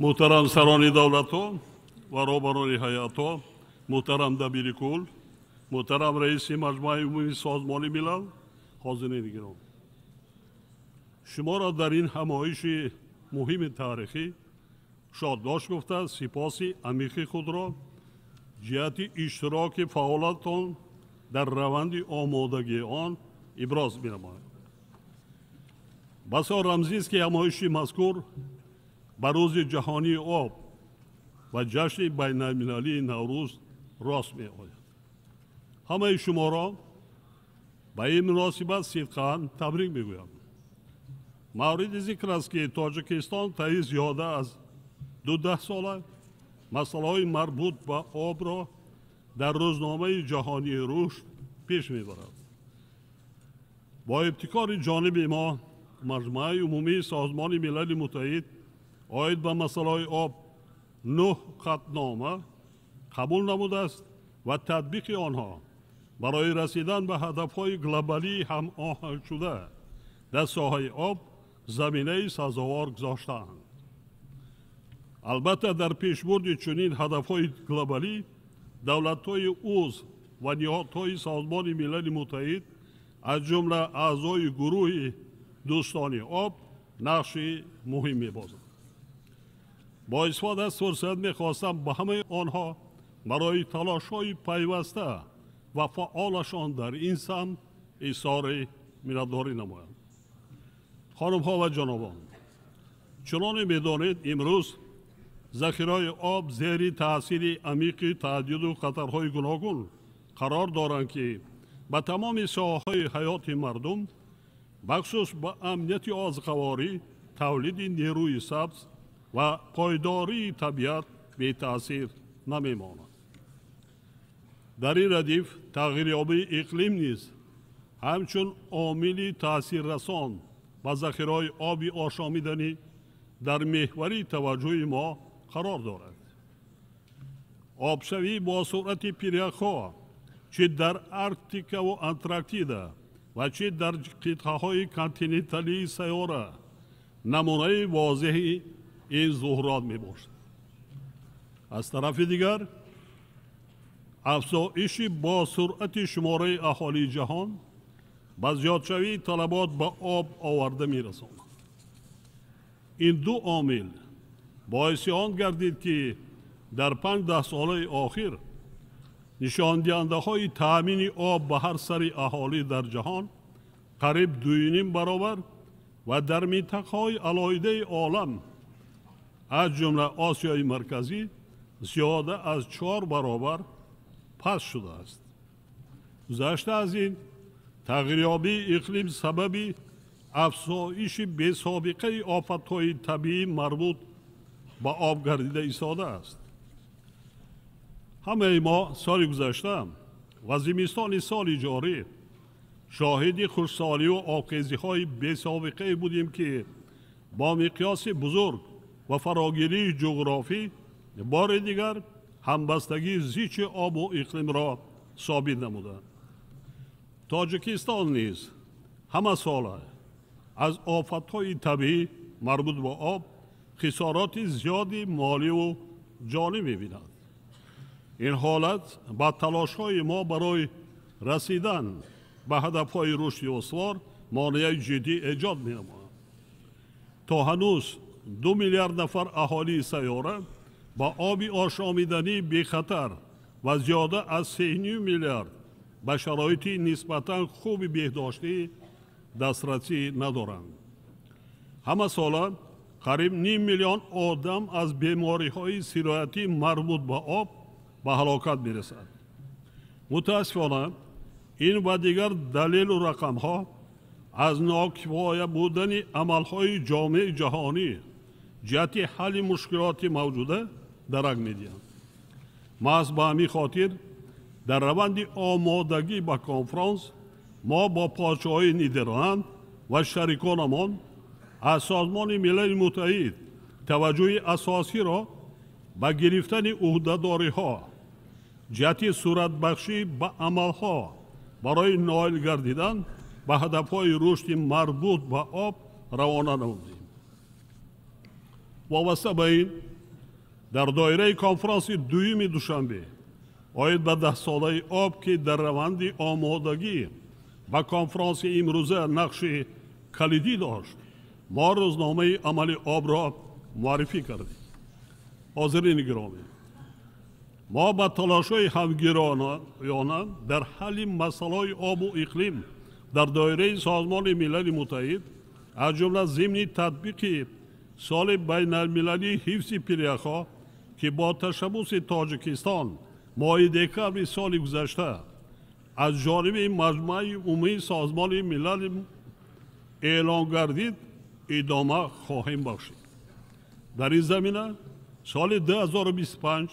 Муҳтарам сарони давлатҳо ва роҳбарони ҳайатҳо, муҳтарам дабири кул, муҳтарам раиси Маҷмааи умумии Созмони Милал, ҳозирини гиромӣ, шуморо дар ин ҳамоиши муҳими таърихӣ шодбош гуфта, сипоси амиқи худро ҷиҳати иштироки фаъолатон дар раванди омодагии он иброз менамоям. Басо рамзист, ки ҳамоиши мазкур ба Рӯзи ҷаҳонии об ва ҷашни байналмилалии Наврӯз рост меояд. Ҳамаи шуморо ба ин муносибат сидқан табрик мегӯям. Мавриди зикр аст, ки Тоҷикистон таи зиёда аз ду даҳсола масъалаҳои марбут ба обро дар рӯзномаи ҷаҳонии рушд пеш мебарад. Бо ибтикори ҷониби мо Маҷмааи умумии Созмони Милали Муттаҳид оид ба масъалаҳои об нӯҳ қатънома қабул намудааст ва татбиқи онҳо барои расидан ба ҳадафҳои глобалии ҳамоҳангшуда дар соҳаи об заминаи сазовор гузоштаанд. Албатта, дар пешбурди чунин ҳадафҳои глобалӣ давлатҳои узв ва ниҳодҳои Созмони Милали Муттаҳид, аз ҷумла аъзои гурӯҳи дӯстони об, нақши муҳим мебозанд. Бо истифода аз фурсат мехостам ба ҳамаи онҳо барои талошҳои пайваста ва фаъолашон дар ин самт изҳори миннатдорӣ намоям. Хонумҳо ва ҷанобон, чуноне медонед, имрӯз захираҳои об зери таъсири амиқи таҳдиду хатарҳои гуногун қарор доранд, ки ба тамоми соҳаҳои ҳаёти мардум, бахусус ба амнияти озуқаворӣ, тавлиди нерӯи сабз ва пойдории табиат бетаъсир намемонад. Дар ин радиф тағйирёбии иқлим низ ҳамчун омили таъсиррасон ба захираҳои оби ошомиданӣ дар меҳвари таваҷҷӯҳи мо қарор дорад. Обшавӣ бо суръати пиряхҳо, чӣ дар Арктикаву Антарктида ва чӣ дар қитъаҳои континенталии сайёра, намунаи возеҳи ин зуҳурот мебошад. Аз тарафи дигар, афзоиши бо суръати шумораи аҳолии ҷаҳон ба зиёдшавии талабот ба об оварда мерасонад. Ин ду омил боиси он гардид, ки дар 5 даҳсолаи охир нишондиҳандаҳои таъмини об ба ҳар сари аҳолӣ дар ҷаҳон қариб 2,5 баробар ва дар минтақаҳои алоҳидаи олам, аз ҷумла Осиёи Марказӣ, зиёда аз 4 баробар паст шудааст. Гузашта аз ин, тағйирёбии иқлим сабаби афзоиши бесобиқаи офатҳои табиӣ марбут ба об гардида истодааст. Ҳамаи мо соли гузашта ва зимистони соли ҷорӣ шоҳиди хушксоливу обхезиҳои бесобиқае будем, ки бо миқёси бузург ва фарогирии ҷуғрофӣ бори дигар ҳамбастагии зичи обу иқлимро собит намуданд. Тоҷикистон низ ҳамасола аз офатҳои табиӣ марбут ба об хисороти зиёди моливу ҷонӣ мебинад. Ин ҳолат ба талошҳои мо барои расидан ба ҳадафҳои рушди устувор монеаи ҷиддӣ эҷод менамояд. То ҳанӯз 2 миллиард нафар аҳолии сайёра ба оби ошомиданӣ бехатар ва зиёда аз 3,5 миллиард ба шароити нисбатан хуби беҳдоштӣ дастрасӣ надоранд. Ҳамасола қариб ним миллион одам аз бемориҳои сироятӣ марбут ба об ба ҳалокат мерасад. Мутаассифона, ин ва дигар далелу рақамҳо аз нокифоя будани амалҳои ҷомеаи ҷаҳонӣ ҷиҳати ҳалли мушкилоти мавҷуда дарак медиҳанд. Маҳз ба ҳамин хотир дар раванди омодагӣ ба конфронс мо бо подшоҳии Нидерланд ва шариконамон аз Созмони Милали Муттаҳид таваҷҷӯҳи асосиро ба гирифтани ӯҳдадориҳо ҷиҳати суратбахшӣ ба амалҳо барои ноил гардидан ба ҳадафҳои рушди марбут ба об равона намудем. Вобаста ба ин Дар доираи конфронси дуюми Душанбе оид ба даҳсолаи об, ки дар раванди омодагӣ ба конфронси имрӯза нақши калидӣ дошт, мо рӯзномаи амали обро муаррифӣ кардем. Ҳозирини гиромӣ, мо ба талошҳои ҳамгироёна дар ҳалли масъалаҳои обу иқлим дар доираи Созмони Милали Муттаҳид, аз ҷумла зимни татбиқи соли байналмилалии ҳифзи пиряхҳо, ки бо ташаббуси Тоҷикистон моҳи декабри соли гузашта аз ҷониби Маҷмӯаи Умумии Созмони Милал эълон гардид, идома хоҳем бахшид. Дар ин замина соли 2025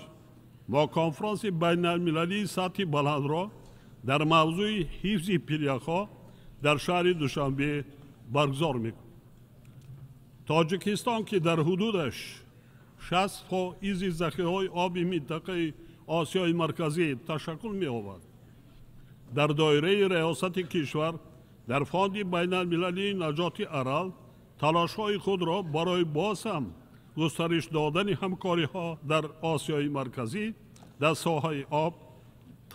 мо конфронси байналмилалии сатҳи баландро дар мавзӯи ҳифзи пиряхҳо дар шаҳри Душанбе баргузор мекунем. Тоҷикистон, ки дар ҳудудаш 60% захираҳои оби минтақаи Осиёи Марказӣ ташаккул меёбад, дар доираи риёсати кишвар дар Фонди байналмилалии наҷоти Арал талошҳои худро барои боз ҳам густариш додани ҳамкориҳо дар Осиёи Марказӣ дар соҳаи об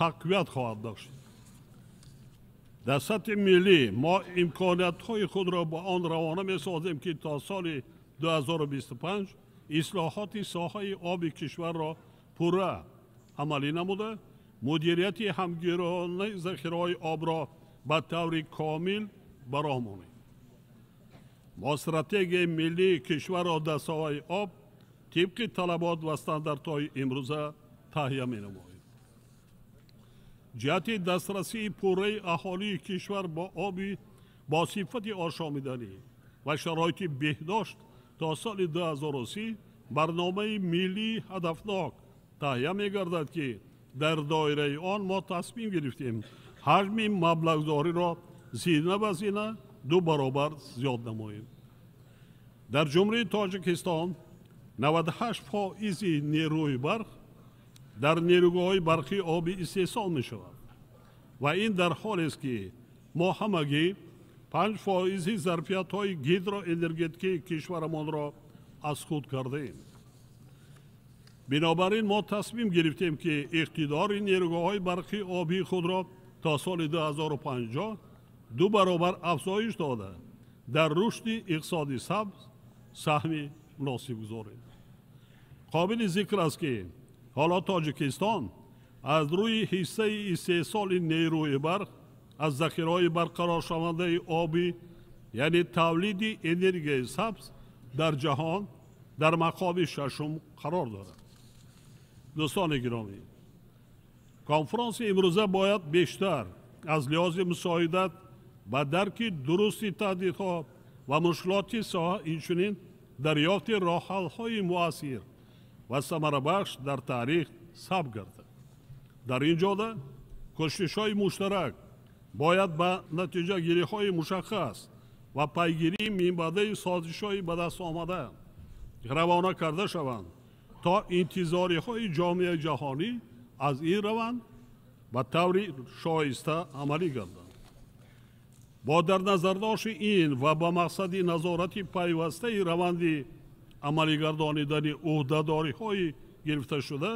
тақвият хоҳад дошт. Дар сатҳи миллӣ мо имкониятҳои худро ба он равона месозем, ки то соли 2025 ислоҳоти соҳаи оби кишварро пурра амалӣ намуда, мудирияти ҳамгиронаи захираҳои обро ба таври комил ба роҳ монем. Мо стратегияи миллии кишварро дар соҳаи об тибқи талабот ва стандартҳои имрӯза таҳия менамоем. Ҷиҳати дастрасии пурраи аҳолии кишвар бо оби бо сифати ошомиданӣ ва шароити беҳдошт то соли 2030 барномаи миллии ҳадафнок таҳия мегардад, ки дар доираи он мо тасмим гирифтем ҳаҷми маблағгузориро зина ба зина 2 баробар зиёд намоем. Дар Ҷумҳурии Тоҷикистон 98% нерӯи барқ дар нерӯгоҳҳои барқи обӣ истеҳсол мешавад ва ин дар ҳолест, ки мо ҳамагӣ 5% зарфиятҳои гидроэнергетикии кишварамонро аз худ кардаем. Бинобар ин мо тасмим гирифтем, ки иқтидори нерӯгоҳҳои барқи обии худро то соли 2050 2 баробар афзоиш дода, дар рушди иқтисоди сабз саҳми муносиб гузорем. Қобили зикр аст, ки ҳоло Тоҷикистон аз рӯи ҳиссаи истеҳсоли нерӯи барқ аз захираҳои барқароршавандаи обӣ, яъне тавлиди энергияи сабз, дар ҷаҳон дар мақоми шашум қарор дорад. Дӯстони гиромӣ, конфронси имрӯза бояд бештар аз лиҳози мусоидат ба дарки дурусти таҳдидҳо ва мушкилоти соҳа, инчунин дарёфти роҳҳалҳои муассир ва самарабахш дар таърих сабт гардад. Дар ин ҷода кӯшишҳои муштарак бояд ба натиҷагириҳои мушаххас ва пайгирии минбаъдаи созишҳои ба даст омада равона карда шаванд, то интизориҳои ҷомеаи ҷаҳонӣ аз ин раванд ба таври шоиста амалӣ гарданд. Бо дар назардошти ин ва ба мақсади назорати пайвастаи раванди амалигардонидани ӯҳдадориҳои гирифташуда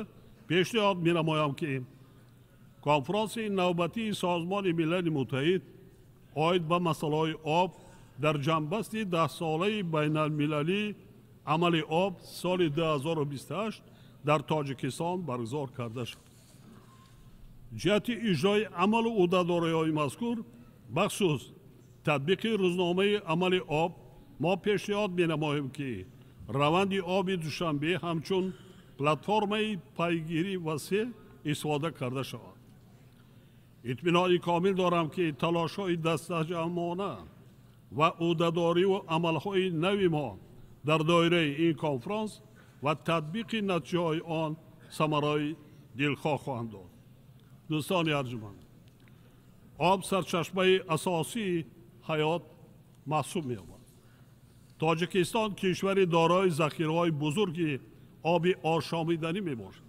пешниҳод менамоям, ки конфронси навбатии Созмони Милали Муттаҳид оид ба масъалаҳои об дар ҷанбасти даҳсолаи байналмилалии амали об соли 2028 дар Тоҷикистон баргузор карда шуд. Ҷиҳати иҷрои амалу ӯҳдадориҳои мазкур, бахусус татбиқи рӯзномаи амали об, мо пешниҳод менамоем, ки раванди оби Душанбе ҳамчун платформаи пайгирӣ васеъ истифода карда шавад. Итминони комил дорам, ки талошҳои дастаҷамъона ва ӯҳдадориву амалҳои нави мо дар доираи ин конфронс ва татбиқи натиҷаҳои он самараи дилхоҳ хоҳанд дод. Дӯстони арҷуманд, об сарчашмаи асосии ҳаёт маҳсуб меёбад. Тоҷикистон кишвари дорои захираҳои бузурги оби ошомиданӣ мебошад.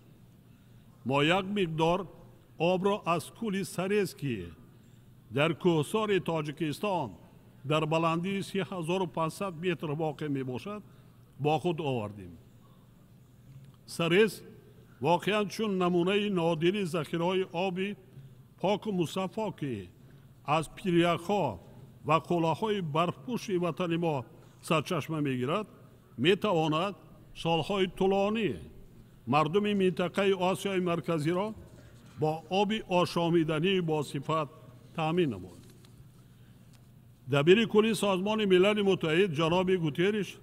Мо як миқдор обро аз кӯли Сарез, ки дар кӯҳсори Тоҷикистон дар баландии 3500 метр воқеъ мебошад, бо худ овардем. Сарез воқеан чун намунаи нодири захираҳои оби поку мусаффо, ки аз пиряхҳо ва қуллаҳои барфпӯши ватани мо сарчашма мегирад, метавонад солҳои тӯлонӣ мардуми минтақаи Осиёи Марказиро бо оби ошомидании босифат таъмин намояд. Дабири кулли Созмони Милали Муттаҳид ҷаноби Гутерриш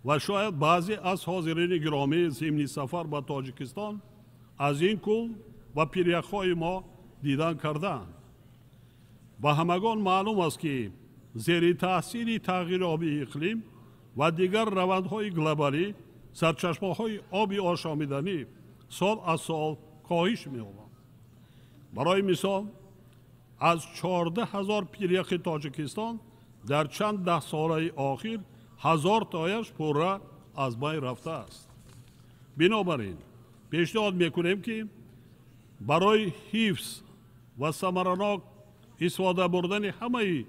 ва шояд баъзе аз ҳозирини гиромӣ зимни сафар ба Тоҷикистон аз ин кӯл ва пиряхҳои мо дидан кардаанд. Ба ҳамагон маълум аст, ки зери таъсири тағйирёбии иқлим ва дигар равандҳои глобалӣ сарчашмаҳои оби ошомиданӣ сол аз сол коҳиш меёбанд. Барои мисол, аз 14 000 пиряхи Тоҷикистон дар чанд даҳсолаи охир 1000 тояш пурра аз байн рафтааст. Бинобар ин пешниҳод мекунем, ки барои ҳифз ва самаранок истифода бурдани ҳамаи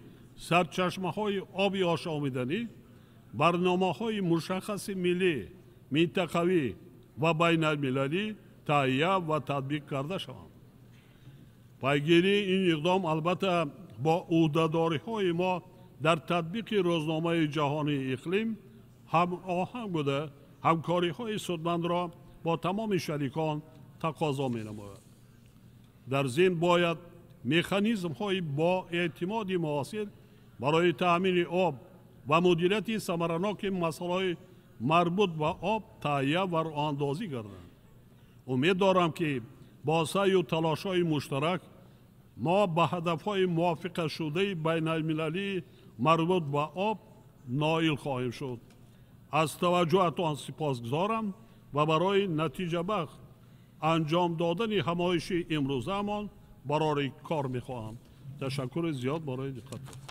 сарчашмаҳои оби ошомиданӣ барномаҳои мушаххаси миллӣ, минтақавӣ ва байналмилалӣ таҳия ва татбиқ карда шаванд. Пайгирии ин иқдом, албатта, бо ӯҳдадориҳои мо дар татбиқи Рӯзномаи ҷаҳонии иқлим ҳамоҳанг буда, ҳамкориҳои судмандро бо тамоми шарикон тақозо менамояд. Дар зимн бояд механизмҳои боэътимоди муосир барои таъмини об ва мудирияти самараноки масъалаҳои марбут ба об таҳия ва роҳандозӣ гарданд. Умед дорам, ки бо саъю талошҳои муштарак мо ба ҳадафҳои мувофиқашудаи байналмилалии марбут ба об ноил хоҳем шуд. Аз таваҷҷӯҳатон сипосгузорам ва барои натиҷабахш анҷом додани ҳамоиши имрӯзаамон барори кор мехоҳам. Ташаккури зиёд барои диққат.